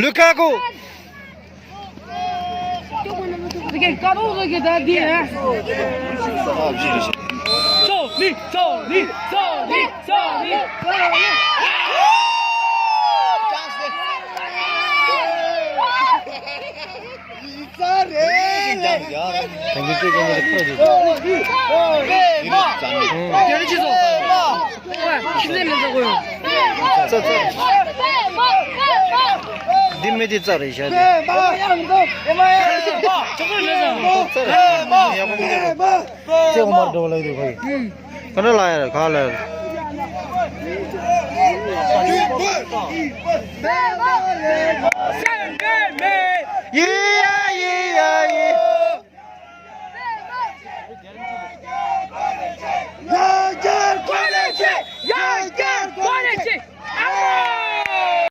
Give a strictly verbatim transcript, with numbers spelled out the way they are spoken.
ལུ་ཀ་ཀུ། འདི་མི་དེ་རྩ་རེད་བཞག་དེ། རྩེ་འོ་མར་འགྲོ་ལེགས་འདུག་ཁོ་ཡིས། ཁོ་ན་ལ་ཡར་ག་ལ་ཡར། ཡི་ཡ་ཡི་ཡ་ཡི། ཡར་རྒྱས་གོ་ལེ་ཆེ། ཡར་རྒྱས་གོ་ལེ་ཆེ།